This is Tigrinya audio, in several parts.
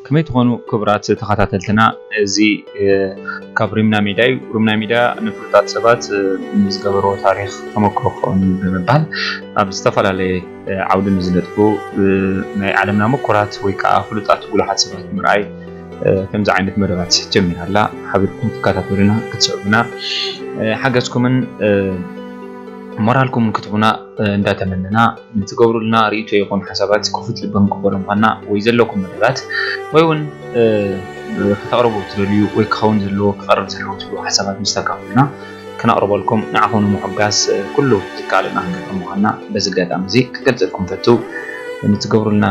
ከመይ ትኾኑ ክቡራት ተኸታተልትና? እዚ ካብ ሪምና ሚድያ እዩ። ሪምና ሚድያ ንፍሉጣት ሰባት ንዝገበርዎ ታሪኽ ተመክሮ ክኸውን ብምባል ኣብ ዝተፈላለየ ዓውዲ ንዝነጥፉ ናይ ዓለምና ምኩራት ወይ ከዓ ፍሉጣት ጉሉሓት ሰባት ምርኣይ ከምዚ ዓይነት መደባት ጀሚራ ኣላ። ሓቢርኩም ክትከታተሉና ክትስዕቡና ሓገዝኩምን ሞራልኩምን ክትቡና እንዳተመነና ንትገብሩልና ርእይቶ ይኹን ሓሳባት ክፉት ልቢ ክንቅበሎ ምዃንና ወይ ዘለኩም መደባት ወይ እውን ክተቕርቡ ትደልዩ ወይ ክኸውን ዘለዎ ክቐርብ ዘለዎ ትብሉ ሓሳባት ምስ ተካፍሉና ክነቕርበልኩም ንዓኹም ንምሕጋዝ ኩሉ ዝከኣለና ክንገብር ምዃንና በዚ ኣጋጣሚ እዚ ክገልፀልኩም ፈቱ። ንትገብሩልና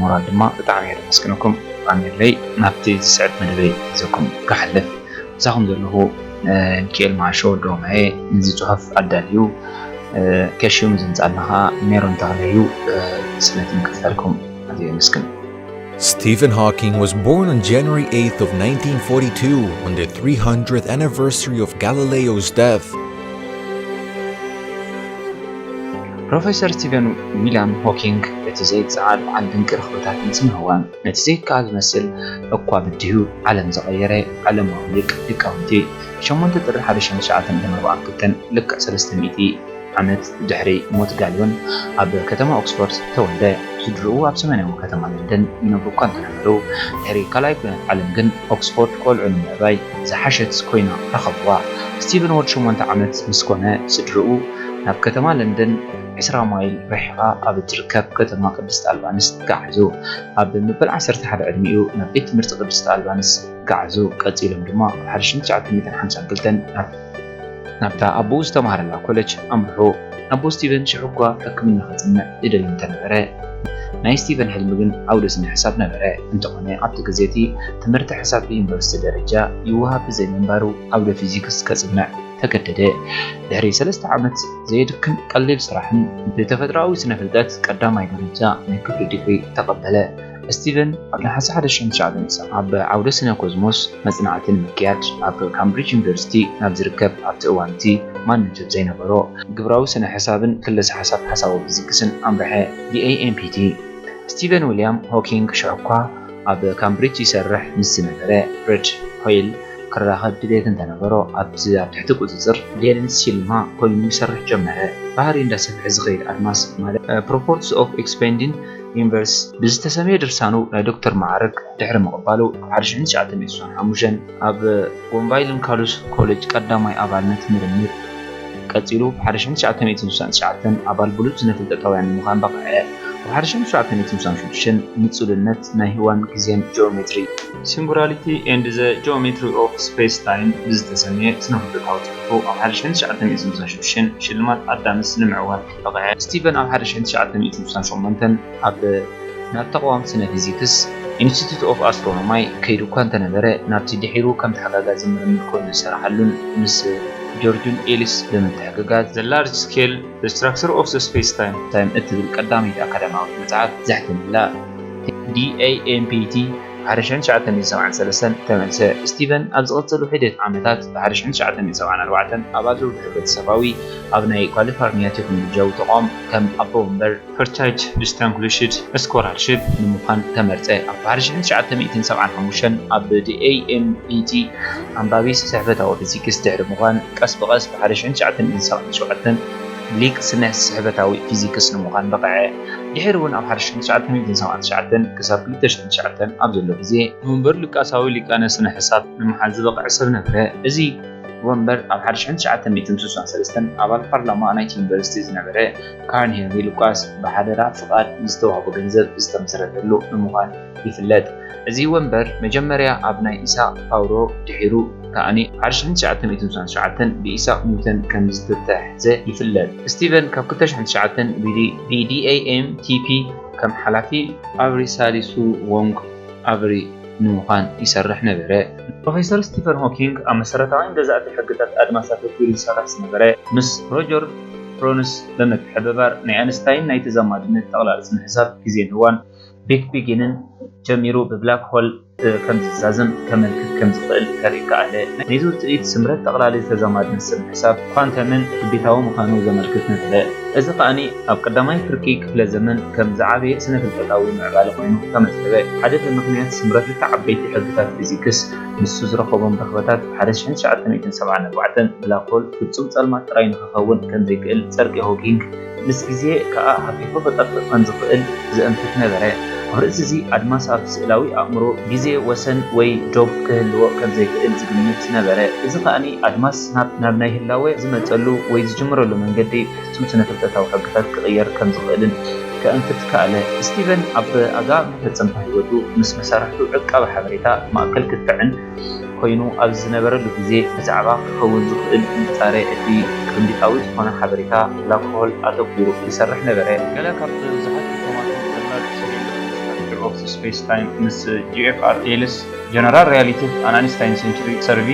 ሞራል ድማ ብጣዕሚ እየ ዘመስግነኩም። ኣሜለይ ናብቲ ዝስዕብ መደበይ ሒዘኩም ክሓልፍ ምሳኹም ዘለኹ ሚኪኤል ማሾ ዶማየ፣ ነዚ ጽሑፍ ኣዳልዩ ከሽሙ ዘምጻልና ኸኣ ሜሮን ተኽለ እዩ። ስለቲ ምክትታልኩም ኣዝየ የመስግን። Stephen Hawking was born on January eighth of nineteen forty-two on the three hundredth anniversary of Galileo's death. ፕሮፌሰር ስቲቨን ዊልያም ሆኪንግ እቲ ዘይጸዓድ በዓል ድንቂ ረኽብታትን ስነ ህዋን ነቲ ዘይከኣል ዝመስል እኳ በዲሁ ዓለም ዝቐየረ ዓለማዊ ሊቅ ሊቃውንቲ ሸሞንተ ጥሪ ሓደ ሺሕ ትሽዓተ ሚእትን ኣርባዓን ክልተን ልክዕ ሰለስተ ሚእቲ ዓመት ድሕሪ ሞት ጋሊዮን ኣብ ከተማ ኦክስፎርድ ተወልደ። ስድርኡ ኣብ ሰሜናዊ ከተማ ለንደን ይነብሩ እኳ እንተነበሩ ድሕሪ ካልኣይ ኩናት ዓለም ግን ኦክስፎርድ ቆልዑ ንምዕባይ ዝሓሸት ኮይና ረኸብዋ። ስቲቨን ወዲ ሸሞንተ ዓመት ምስ ኮነ ስድርኡ ናብ ከተማ ለንደን ዕስራ ማይል ርሒቓ ኣብ እትርከብ ከተማ ቅድስት ኣልባንስ ገዓዙ። ኣብ መበል ዓሰርተ ሓደ ዕድሚኡ ናብ ቤት ትምህርቲ ቅድስት ኣልባንስ ገዓዙ። ቀጺሎም ድማ ኣብ ሓደ ሺሕ ትሽዓተ ሚእትን ሓምሳን ክልተን ናብ ናብታ ኣቦኡ ዝተማሃረላ ኮለጅ ኣምርሑ። ኣቦ ስቲቨን ሽዑ እኳ ሕክምና ከጽንዕ ይደሊ እንተነበረ፣ ናይ ስቲቨን ሕልሚ ግን ዓውደ ስነ ሕሳብ ነበረ። እንተኾነ ኣብቲ ግዜ እቲ ትምህርቲ ሕሳብ ብዩኒቨርሲቲ ደረጃ ይወሃብ ብዘይምንባሩ ዓውደ ፊዚክስ ከጽንዕ ተገደደ። ድሕሪ ሰለስተ ዓመት ዘየድክም ቀሊል ስራሕን ብተፈጥሮኣዊ ስነ ፍልጠት ቀዳማይ ደረጃ ናይ ክፍሊ ዲግሪ ተቐበለ። ስቲቨን ኣብ ነሓሰ ሓደ ሺሕ ትሽዓተ ሚእቲ ኣብ ዓውደ ስነ ኮዝሞስ መጽናዕቲ ንምክያድ ኣብ ካምብሪጅ ዩኒቨርሲቲ ናብ ዝርከብ ኣብቲ እዋን እቲ ማንነት ዘይነበሮ ግብራዊ ስነ ሕሳብን ክለሳ ሓሳብ ሓሳባዊ ፊዚክስን ኣምርሐ። ዲ ኤ ኤም ፒ ቲ ስቲቨን ዊልያም ሆኪንግ ሽዑ እኳ ኣብ ካምብሪጅ ይሰርሕ ምስ ዝነበረ ፍሬድ ሆይል ክራኸብ ድሌት እንተነበሮ ኣብቲ ኣብ ትሕቲ ቁጽጽር ዴኒስ ሲልማ ኮይኑ ይሰርሕ ጀመረ። ባህሪ እንዳሰፍሐ ዝኸይድ ኣድማስ ማለት ፕሮፖርቲስ ኦፍ ኤክስፓንዲንግ ዩኒቨርስ ብዝተሰምየ ድርሳኑ ናይ ዶክተር ማዕረግ ድሕሪ ምቕባሉ ኣብ ሓደ ሺሕ ትሽዓተ ሚእቲ ስሳን ሓሙሽተን ኣብ ጎንቫይልን ካሉስ ኮሌጅ ቀዳማይ ኣባልነት ምርምር ቀጺሉ ብ ሓደ ሺሕ ትሽዓተ ሚእቲ ስሳን ትሽዓተን ኣባል ብሉጽ ስነ ፍልጠታውያን ንምዃን በቕዐ። ብ ሓደ ሺሕ ትሽዓተ ሚእቲ ስሳን ሽዱሽተን ንጹልነት ናይ ህዋን ግዜን ጂኦሜትሪ Singularity and the Geometry of Space-Time ብዝተሰምየ ስነ ፍልጠታዊ ጽሑፉ ኣብ ሓደ ሺሕ ትሽዓተ ሚእቲ ስሳን ሽዱሽተን ሽልማት ኣዳምስ ንምዕዋት በቕዐ። ስቲቨን ኣብ ሓደ ሺሕ ትሽዓተ ሚእቲ ስሳን ሸሞንተን ኣብ ናብ ተቓዋም ስነ ፊዚክስ ኢንስቲትዩት ኦፍ ኣስትሮኖማይ ከይዱ እኳ እንተነበረ ናብቲ ድሒሩ ከም ተሓጋጋዚ ምርምር ኮይኑ ዝሰራሓሉን ምስ ጆርጁን ኤሊስ ብምትሕግጋዝ The Large Scale The Structure of the Space-Time እትብል ቀዳመይቲ ኣካዳሚያዊት መጽሓፍ ዘሕተመላ ዲ ኤ ኤም ፒ ቲ ሓደ ሺሕ ትሽዓተ ሚእቲ ሰብዓን ሰለስተን ተመልሰ። ስቲቨን ኣብ ዝቐጸሉ ሒደት ዓመታት ብ ሓደ ሺሕ ትሽዓተ ሚእቲ ሰብዓን ኣርባዕተን ኣባል ዘውዲ ሕብረተሰባዊ ኣብ ናይ ካሊፎርኒያ ቴክኖሎጂያዊ ተቋም ከም ኣቦ ወንበር Fairchild Distinguished Scholarship ንምዃን ተመርጸ። ኣብ ሓደ ሺሕ ትሽዓተ ሚእትን ሰብዓን ሓሙሽተን ኣብ ዲ ኤ ኤም ፒ ቲ ኣንባቢ ስሕበታዊ ፊዚክስ ድሕሪ ምዃን ቀስ ብቐስ ብ ሓደ ሺሕ ትሽዓተ ሚእትን ሰብዓን ሸውዓተን ሊቅ ስነ ስሕበታዊ ፊዚክስ ንምዃን በቕዐ። ድሒሩ እውን ኣብ ሓደ ሺሕ ትሽዓተ ሚእትን ሰብዓን ትሽዓተን ክሳብ ክልተ ሺሕ ትሽዓተን ኣብ ዘሎ ግዜ ንመንበሩ ሉቃሳዊ ሊቃነ ስነ ሕሳብ ንምሓዝ ዝበቕዐ ሰብ ነበረ። እዚ ወንበር ኣብ ሓደ ሺሕ ትሽዓተ ሚእትን ስሳን ሰለስተን ኣባል ፓርላማ ናይቲ ዩኒቨርሲቲ ዝነበረ ካርን ሄንሪ ሉቃስ ብሓደራ ፍቓድ ዝተዋህቦ ገንዘብ ዝተመስረተሉ ብምዃን ይፍለጥ። እዚ ወንበር መጀመርያ ኣብ ናይ ኢሳቕ ፓውሮ ድሒሩ ከኣኒ ሓደ ሺሕ ትሽዓተ ሚእትን ስሳን ትሽዓተን ብኢሳቕ ኒውተን ከም ዝተተሕዘ ይፍለጥ። ስቲቨን ካብ ክልተ ሺሕን ትሽዓተን ብ ዲ ኤ ኤም ቲ ፒ ከም ሓላፊ ኣብሪ ሳሊሱ ወንግ ኣብሪ ንምዃን ይሰርሕ ነበረ። ፕሮፌሰር ስቲፈን ሆኪንግ ኣብ መሰረታውያን ገዛእቲ ሕግታት ኣድማስ ኣተኲሩ ዝሰርሕ ዝነበረ፣ ምስ ሮጀር ፕሮንስ ብምትሕብባር ናይ ኣንስታይን ናይ ተዛማድነት ጠቕላሊ ስነ-ሕሳብ ግዜን ህዋን፣ ቢግ ቢጊንን ጀሚሩ ብብላክ ሆል ከም ዝዛዘም ከመልክት ከም ዝኽእል ከርኢ ከኣለ። ነዚ ውጽኢት ስምረት ጠቕላሊ ተዛማድነት ስነ-ሕሳብ ኳንተምን ግዴታዊ ምዃኑ ዘመልክት ነበረ። እዚ ከኣኒ ኣብ ቀዳማይ ፍርቂ ክፍለ ዘመን ከም ዝዓበየ ስነ-ፍልጠታዊ ምዕባለ ኮይኑ ተመዝገበ። ሓደ ብምኽንያት ስምረት ክልተ ዓበይቲ ሕግታት ፊዚክስ፣ ንሱ ዝረኸቦም ረኽበታት፣ ሓደ ሽሕን ትሽዓተ ሚእትን ሰብዓን ኣርባዕተን ብላክ ሆል ፍጹም ጸልማት ጥራይ ንኽኸውን ከም ዘይክእል ጸድቂ ሆኪንግ፣ ምስ ግዜ ከኣ ሃፊፉ ክጠፍእ ከም ዝኽእል ዘእንፍት ነበረ። ኣብ ርእሲ እዚ፣ ኣድማስ ኣብ ስእላዊ ኣእምሮ ግዜ ወሰን ወይ ዶብ ክህልዎ ከም ዘይክእል ዝግምት ነበረ። እዚ ከኣኒ ኣድማስ ናብ፣ ናብ ናይ ህላወ ዝመጸሉ ወይ ዝጅምረሉ መንገዲ ፍጹም ስነ-ፍልጠታዊ ሕግታት ክቕየር ከም ዝኽእልን ከእንፍት ከኣለ። ስቲቨን ኣብ ኣጋ መፈጸምታ ህይወቱ ምስ መሳርሕቱ ዕቃበ ሓበሬታ ማእከል ክትዕን ኮይኑ ኣብ ዝነበረሉ ግዜ፣ ብዛዕባ ክኸውን ዝኽእል ምጻረ እቲ ቅርንቢጣዊ ዝኾነ ሓበሬታ ብላክ ሆል ኣተኲሩ ይሰርሕ ነበረ። ገለ ካብ ብዙሓት ሪፎርማትን ፈላልዩ ሰሪዑ፣ ስትራክቸር ኦፍ ስፔስ ታይም ምስ ጂ ኤፍ ኣር ቴልስ፣ ጀነራል ሪያሊቲቭ፣ ኣን ኣንስታይን ሴንቹሪ ሰርቪ፣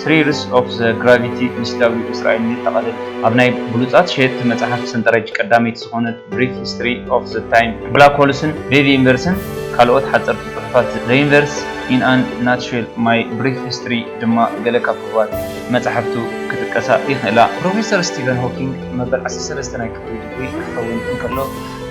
ትሪ ሩትስ ኦፍ ዘ ግራቪቲ ምስ ዳብሊው ኤስ ራይሊ የጠቓልል። ኣብ ናይ ብሉጻት ሸየጥቲ መጽሓፍ ሰንጠረጅ ቀዳመይቲ ዝኾነት ብሪፍ ሂስትሪ ኦፍ ዘ ታይም ብላክ ሆልስን ቤቢ ዩኒቨርስን ካልኦት ሓጸርቲ ጽሑፋት፣ ዘ ዩኒቨርስ ኢን ኣን ናትሼል፣ ማይ ብሪፍ ሂስትሪ ድማ ገለ ካብ ህቡባት መጻሕፍቱ ክጥቀሳ ይኽእላ። ፕሮፌሰር ስቲቨን ሆኪንግ መበል ዓሰርተ ሰለስተ ናይ ክፍሊ ዲግሪ ክኸውን እንከሎ፣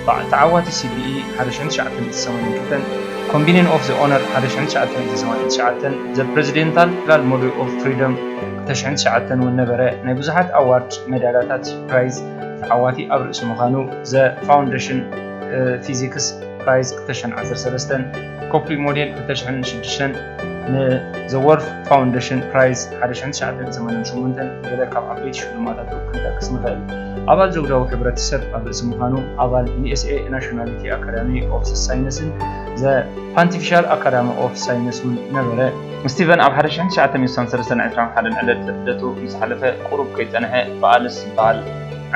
በዓ-፣ ተዓዋቲ ሲ ቢ ኢ ሓደ ሽሕን ትሽዓተ ሚእትን ሰማንያን ክልተን፣ ኮምቢኒን ኦፍ ዘ ኦነር ሓደ ሽሕን ትሽዓተ ሚእትን ሰማንያን ትሽዓተን፣ ዘ ፕሬዚደንታል ሞዴል ኦፍ ፍሪደም ክልተ ሽሕን ትሽዓተን እውን ነበረ። ናይ ብዙሓት ኣዋርድ፣ ሜዳልያታት፣ ፕራይዝ ተዓዋቲ ኣብ ርእሲ ምዃኑ፣ ዘ ፋውንዴሽን ፊዚክስ ፕራይዝ ክልተ ሽሕን ዓሰርተ ሰለስተን፣ ኮፕሊ ሞዴል ክልተ ሽሕን ሽዱሽተን፣ ንዘ ወርፍ ፋውንዴሽን ፕራይዝ ሓደ ሽሕን ትሽዓተ ሚእትን ሰማንያን ሸሞንተን ገለ ካብ ዓበይቲ ሽልማታቱ ክንጠቅስ ንኽእል። ኣባል ዘውዳዊ ሕብረተሰብ ኣብ ርእሲ ምዃኑ፣ ኣባል ዩ ኤስ ኤ ናሽናሊቲ ኣካዳሚ ኦፍ ሳይንስን ዘ ፓንቲፊሻል ኣካዳሚ ኦፍ ሳይንስ እውን ነበረ። ስቲቨን ኣብ ሓደ ሽሕን ትሽዓተ ሚእትን ሰለስተን ዕስራን ሓደን ዕለት ልደቱ ምስ ሓለፈ ቁሩብ ከይጸንሐ ብኣልስ ዝበሃል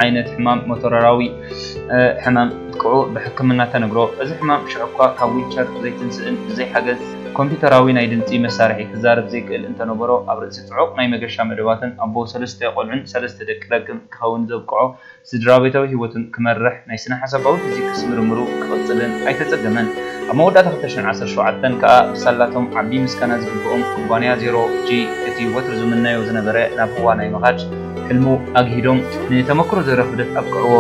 ዓይነት ሕማም ሞቶራዊ፣ እ፣ ሕማም ምጥቅዑ ብሕክምና ተነግሮ። እዚ ሕማም ሽዑ እኳ ካብ ዊልቸር ዘይትንስእን ብዘይ ሓገዝ ኮምፒውተራዊ ናይ ድምጺ መሳርሒ ክዛረብ ዘይክእል እንተነበሮ፣ ኣብ ርእሲ ጽዑቕ ናይ መገሻ መደባትን ኣቦ ሰለስተ ቆልዑን ሰለስተ ደቂ ዳግም ክኸውን ዘብቅዖ ስድራቤታዊ ህይወቱን ክመርሕ ናይ ስነ-ሓሳባዊ ፊዚክስ ምርምሩ ክቕጽልን ኣይተጸገመን። ኣብ መወዳእታ ክልተ ሽሕን ዓሰርተ ሸውዓተን ከኣ ብሳላቶም ዓቢ ምስጋና ዝግብኦም ኩባንያ ዜሮ ጂ፣ እቲ ወትሩ ዝምነዮ ዝነበረ ናብ ህዋ ናይ ምኻድ ሕልሙ ኣግሂዶም ንተመክሮ ዘረፍ ዑደት ኣብቅዕዎ።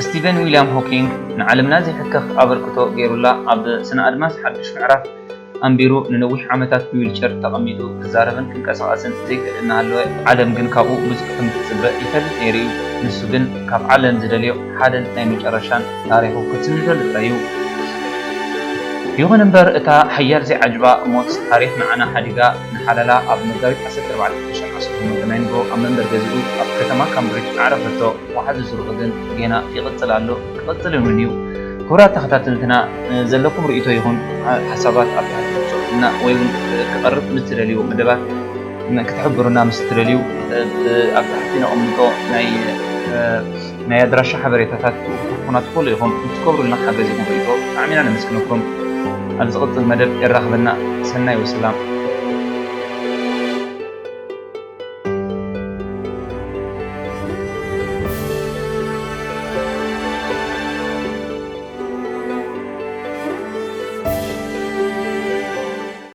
ስቲቨን ዊልያም ሆኪንግ ንዓለምና ዘይሕከኽ ኣበርክቶ ገይሩላ፣ ኣብ ስነ ኣድማስ ሓድሽ ምዕራፍ ኣንቢሩ፣ ንነዊሕ ዓመታት ብዊልቸር ተቐሚጡ ክዛረብን ክንቀሳቐስን ዘይክእል እናሃለወ፣ ዓለም ግን ካብኡ ብዙሕ ከም እትጽበ ይፈልጥ ነይሩ እዩ። ንሱ ግን ካብ ዓለም ዝደልዮ ሓደን ናይ መጨረሻን ታሪኹ ክትስንደሉ ጥራይ እዩ። ይኹን እምበር፣ እታ ሓያል ዘይዓጅባ ሞት ታሪኽ ንዓና ሓዲጋ፣ ንሓለላ ኣብ መጋቢት ዓሰርተ ኣርባዕተ ክልተ ሽሕን ዓሰርተ ሸሞንተ ናይ ንግሆ ኣብ መንበሪ ገዝኡ ኣብ ከተማ ካምብሪጅ ኣዕረፈቶ። ወሓዚ ስርሑ ግን ጌና ይቕጽል ኣሎ፣ ክቕጽልን እውን እዩ። ክቡራት ተኸታተልትና፣ ዘለኩም ርእይቶ ይኹን ሓሳባት ኣብ ታሕቲ ክትጽሑፉልና ወይ እውን ክቐርብ ምስ ትደልይዎ መደባት ክትሕብሩና ምስ ትደልዩ፣ ኣብ ታሕቲ ነቐምጦ ናይ፣ ናይ ኣድራሻ ሓበሬታታት ክትጽሕፉና ትኽእሉ ኢኹም። ንትገብሩልና ሓገዝ ይኹን ርእይቶ ብጣዕሚ ኢና ነመስግነኩም። ኣብ ዝቕጽል መደብ የራኽበና። ሰናይ ወሰላም።